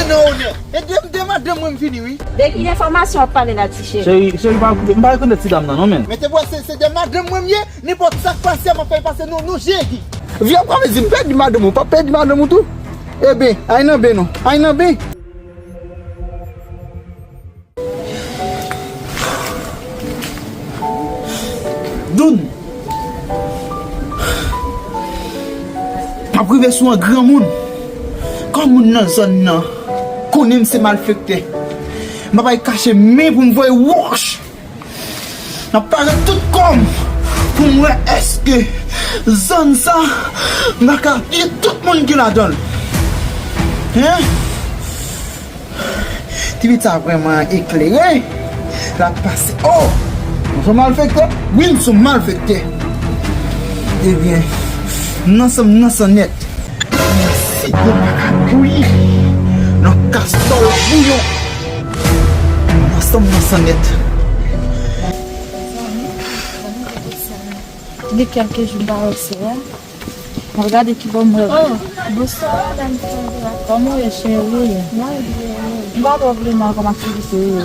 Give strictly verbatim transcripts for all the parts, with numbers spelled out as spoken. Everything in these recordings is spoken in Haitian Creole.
Non, onè. E de, de madanm mwen m vini, wi. De ki enfòmasyon w ap pale la, ti cheri? Cheri, cheri, pa koupe. M pa rekonèt ti dam nan, non, men. Men te bwè, se, se de madanm mwen m ye. Nenpòt sa k pase, m ap fè l pase, nou, nou jegi. Vye, w pa vle di m pèdi madanm ou, pa pèdi madanm ou tou? Eben, ay nan ben non. Ay nan ben. Doun! M ap rive sou an granmoun. Kòm moun nan zòn nan konnen m se malfektè, m pa bay kache men pou m voye wòch. M ap parèt tout kò m pou m wè èske zòn sa m pa ka touye tout moun ki ladan l. Hein? Ti pitit sa vrèman eklere. L ap pase. Oh! M se malfektè? Wi, m se malfektè. Ebyen, m nan san, m nan san nèt. Si yo pa ka bouyi nan kastòl bouyon, m nan san, m nan san nèt. Gen kèlke jou m pa wè sè a. Mwen gade ki bò m wè. Oh, bonswa, madanm Sandra. Kòman w ye, cheri? Mwen byen, wi. M pa twò vle mal, kòman aktivite yo ye?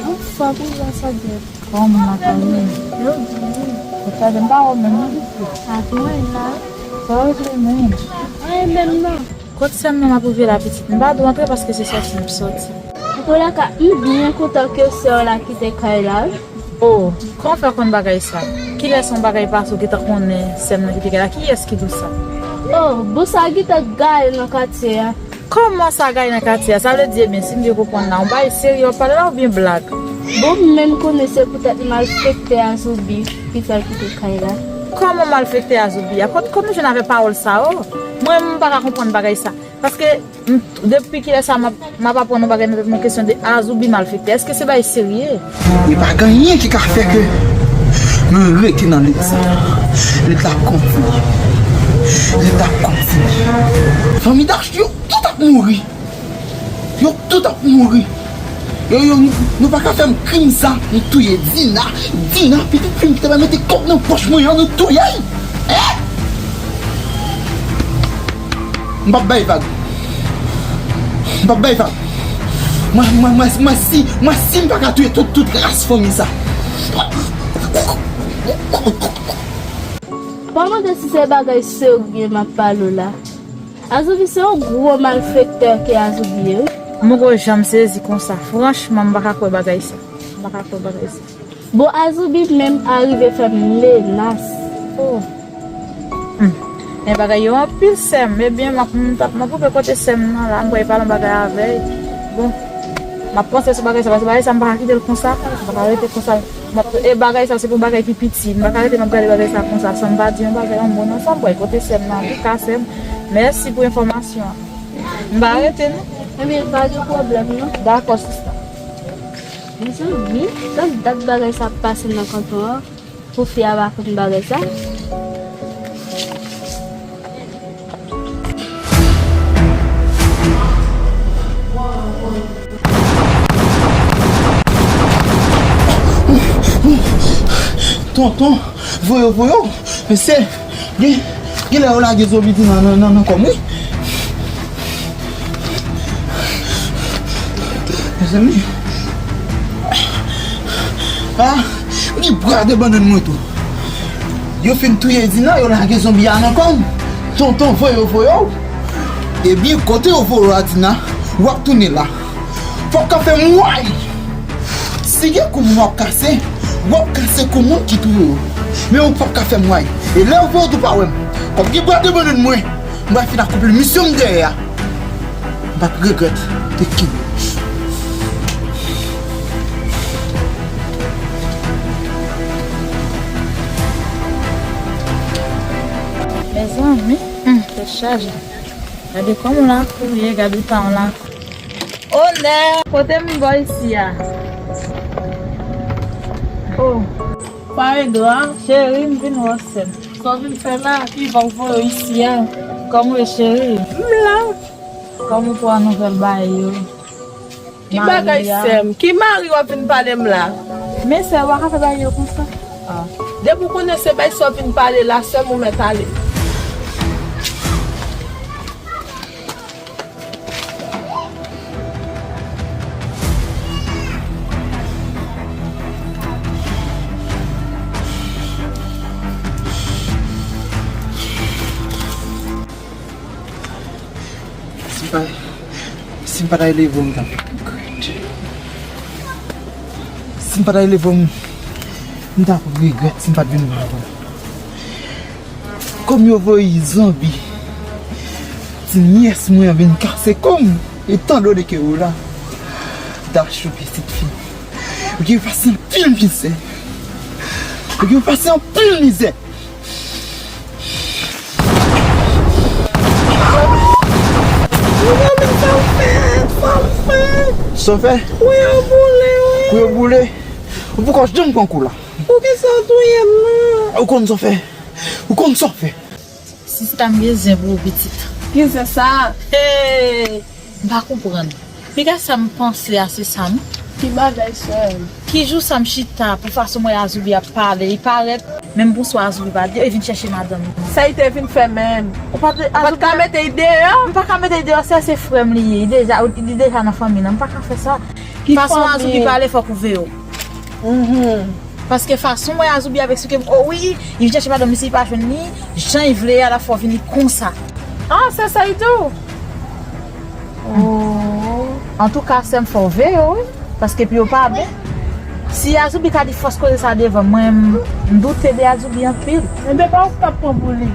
Anfòm, wi, sa gèt. Kòman w ye? Yo byen, wi. Ou gade m pa wè w menm, non? A, mwen la. Sa w vle menm? Anyen menm, non. Kot sè m nan m ap rive la, pitit? M pa dwe antre paske se sòti m ap sòti. Antouka, m byen kontan ke sè w la kite kay la, wi. Oh, kòman w fè konn bagay sa? Kilès yon bagay pase w gentan konnen sè m nan kite kay la? Kiyès ki di w sa? Oh, bon, sa gentan gaye nan katye a. Kòman sa gaye nan katye a? Sa vle di, ebyen, si m byen konprann la, yon bagay serye w ap pale la oubyen blag? Bon, m menm konnen se poutèt malfektè a Zoubi ki fè l kite kay la. Kòman malfektè a Zoubi a? Kot, kot nou jwenn avè pawòl sa yo? Mwen, m pa ka konprann bagay sa. Paske M, depi kilè sa m ap, m ap aprann yon bagay nan tèt mwen, kesyon de Azoubi malfektè? Èske se bagay serye? E pa gen anyen ki ka fè ke mwen rete nan lit sa. Lit la ap kontinye. Lit la ap kontinye. Fanmi Dash yo tout ap mouri. Yo tout ap mouri. Yo, yo, nou, nou pa ka fè m krim sa. Nou touye Dina. Dina, pitit fi m ki te mete kòb nan pòch mwen an, nou touye l. Eh! M p ap bay vag. M p ap bay vag. Mwen, mwen, mwen, mwen si, mwen si m pa ka touye tout, tout ras fanmi sa. Pa mande si se bagay serye m ap pale w la. Azoubi se yon gwo malfektè ke Azoubi ye, wi. M poko janm sezi konsa. Franchman, m pa ka kwè bagay sa. M pa ka kwè bagay sa. Bon, Azoubi menm arive fè m menas. Oh. Hmm. Men bagay yo anpil, sè m. Ebyen, m ap, m t ap, m ap okipe kote sè m nan la, m pral pale yon bagay avè l. Bon, m ap panse sou bagay sa, paske bagay sa, m pa ka kite l konsa. M pa ka rete konsa. M ap, e bagay sa, se pou bagay ki piti. M pa ka rete, m ap gade bagay sa konsa, san m pa di yon bagay, yon mo nan, san m pral kote sè m nan. Antouka, sè m, mèsi pou enfòmasyon an. M pa rete, non. Ebyen, pa gen pwoblèm, non. Dakò, sista. Mezanmi, gad dat bagay sa ap pase nan kanton an pou fi a pa konn bagay sa. Tonton, voye w, voye w. Mesye, gen, genlè yo lage zonbi nan, nan, nan, nan kò m, wi. Mezanmi. Ah, gen bra de bannann mwen tou. Yo fin touye Dina, yo lage zonbi a nan kò m. Tonton, voye yo, voye yo. Ebyen, kote yo voye w a, Dina, w ap tounen la. Fòk ka fè m way. Si gen kou moun w ap kase, w ap kase kou moun ki touye yo. Men ou p ap ka fè m way. E lè yo voye w tou pa wè m. Kòm gen bra de bannann mwen, m pral fin akonpli misyon m dèyè a. M p ap regrèt de kenbe. Mezanmi, hmm, tèt chaje. Gade kòman w lakou ye, gade w ta w lakou. Onè, kote m bò isi a? Oh. Pare dwa. Cheri, m vin wè w sè m. Sa w vin fè la? Ki van k voye w isi a? Kòman w ye, cheri? M la. Kòman w pran nouvèl bagay yo? Ki bagay, sè m? Ki mari w ap vin pale m la? Men sè w pa ka fè bagay yo konsa. Ah. Depi w konnen se bay sa w vin pale la, sè m, ou mèt ale. Si m pa t al leve w, m t ap regrèt. Si m pa t al leve w, m, m t ap regrèt si m pa t vin wè w. Kòm yo voye zonbi, ti nyès mwen an vin kase kò m, etan done ke ou la, Dachou pitit fi. Ou gen pase anpil mizè. Ou gen pase anpil mizè. Mezanmi, sa m fè? Sa m fè? Sa w fè? Kou yo boule, wi. Kou yo boule? Ou poko janm pran kou la. Poukisa w touye m nan? Ou konn sa w fè? Ou konn sa w fè? Sista, m gen zen pou ou, pitit. Ki zen sa? Hey! M pa konprann. Piga sa m panse a, se sa m. Ki bagay, sè m? Ki jou sa m chita pou fason m wè Azoubi ap pale, li parèt, menm bonswa Azoubi pa di, li vin chèche madanm li. Sa li te vin fè menm? Ou pa t, ou pa t ka mete l deyò? M pa ka mete l deyò, sè, se frè m li ye, li deja, li deja nan fanmi nan, m pa ka fè sa. Ki fason fanmi? Azoubi pale, fòk ou veye w. Mhm. Paske fason m wè Azoubi ap eksplike m, o wi, li vin chèche madanm li, si li pa jwenn li, jan li vle a, l ap fè w vini konsa. Ah, se sa li di w? Oh. Antouka, sè m, fò w veye w, wi. Paske pou yo pa bon. Si Azoubi ka di fòs koze sa devan mwen, m, m doute de Azoubi anpil. Enben, pa ou k ap pran pou li.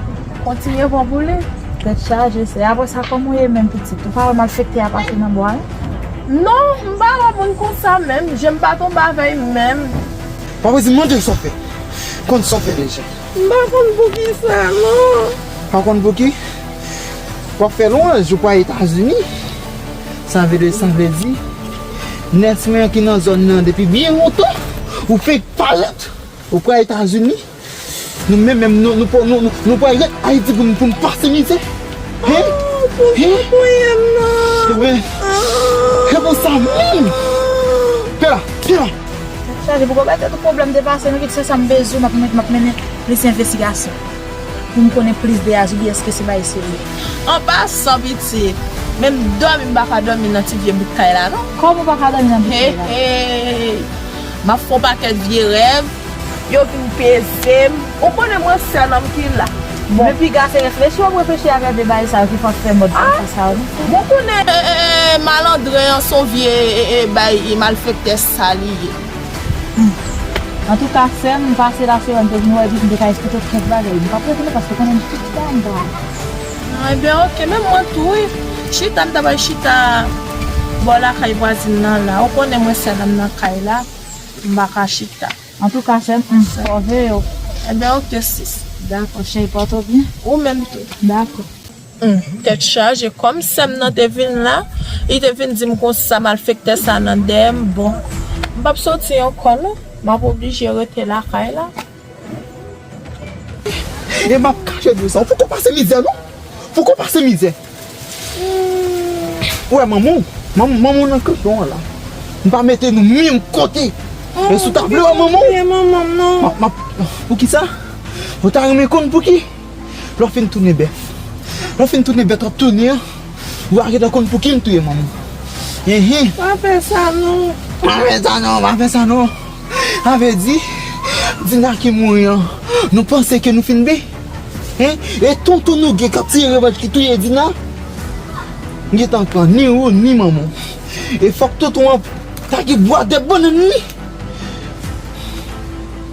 Kontinye pran pou li. Tèt chaje, sè. Apre sa, kòman w ye menm, pitit? Ou pa wè malfektè a pase nan bò a, non? Non, m pa wè moun konsa menm. Je m pa tonbe avè l menm. Pa bezwen mande sa w fè. Konn sa w fè deja. M pa konn poukisa, non. Pa konn pouki? W ap fè lwanj, ou pral Etazini. Sa vle, sa vle di, nès mwen an ki nan zòn nan depi byen lontan, ou fenk parèt, ou pral Etazini. Nou menm, menm, nou, nou, nou, nou, nou pral ret Ayiti pou n, pou n pase mizè. Hein? Oh, pou, hein? Pou touye m nan. Ebyen, ah, se pou sa menm. Pè la, pè la. Chaje pou gòbèt, tout pwoblèm te pase, nou kit se sa m bezwen, m ap, m ap mennen plis envestigasyon. Pou m konnen plis de Azoubi, èske se bagay serye? An pasan, pitit, menm dòmi m pa ka dòmi nan ti vye bout kay la, non. Kòman w pa ka dòmi nan bout kay la? Hey, hey. M ap fè yon pakèt vye rèv, yo vin peze m. Ou konnen mwen sèl nonm ki la. Bon. Men piga se reflechi w ap reflechi avè de bagay sa yo ki fè w fè mòd sa yo, non? Bon, konnen, e, e, e, malandren an se yon vye, e, e, bay, e, malfektè sa li ye. Hmm. Antouka, sè m, m pase la, se lè m te vin wè, epi m te ka esplike w kèk bagay. M p ap rete non, paske w konnen m chita anba. Ah, ebyen, oke, menm mwen tou, wi. Chita, m ta pral chita bò lakay vwazin nan la. Ou konnen mwen sèl m nan kay la, m pa ka chita. Antouka, sè m, m, fò w veye w. Ebyen, oke, sis. Dakò, cheri, pòte w byen. Ou menm tou. Dakò. Hmm, tèt chaje, kòm sè m nan te vin la, li te vin di m konsa malfektè sa nan dèyè m, bon, m p ap soti ankò non, m ap oblije rete lakay la. E m ap kache de sa, ou poko pase mizè non, poko pase mizè. Ou wè manman w, manman, manman w nan kanton an la, m pa mete nou menm kote. E si w ta vle wè manman w, m ap, m ap, poukisa? Ou ta renmen konn pouki? Lè w fin tounen bèf. Lè w fin tounen bèt w ap tounen an, ou a gentan konn pouki m touye manman w. Enhen. Pa fè sa non. Pa fè sa non, pa fè sa non. Sa vle di, Dina ki mouri an, nou panse ke nou fin byen? Hen? E tonton nou gen k ap tire revanj ki touye Dina? M gentan pran ni ou, ni manman w. E fòk tonton an ta gen bwa de bannann li.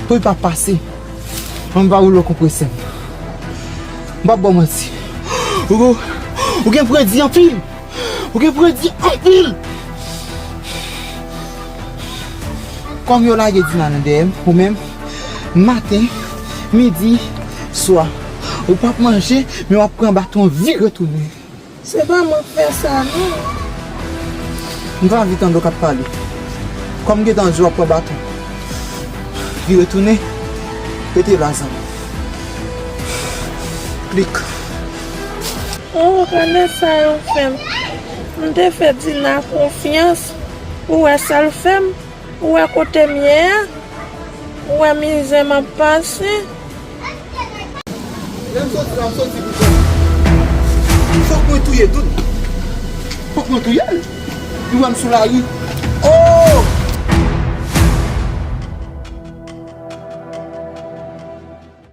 Pou l pa pase. Anba woulo konpresè m. M p ap ba w manti. Ou, ou gen predi anpil. Ou gen predi anpil. Kòm yo lage Dina nan dèyè m, ou menm, maten, midi, swa, ou p ap manje, men w ap pran baton vire tounen. Se pa mwen k fè sa non. M t anvi tande w k ap pale. Kòm m gentan di w ap pran baton, vire tounen, rete la zanmi. Klik. Oh, gade sa yo fè m. M te fè Dina konfyans. Ou wè sa l fè m? Ou wè kote m ye a? Ou wè mizè m ap pase? Lè m soti la, m soti pou kò m. Fòk mwen touye Doud. Fòk mwen touye l. Li wè m sou lari.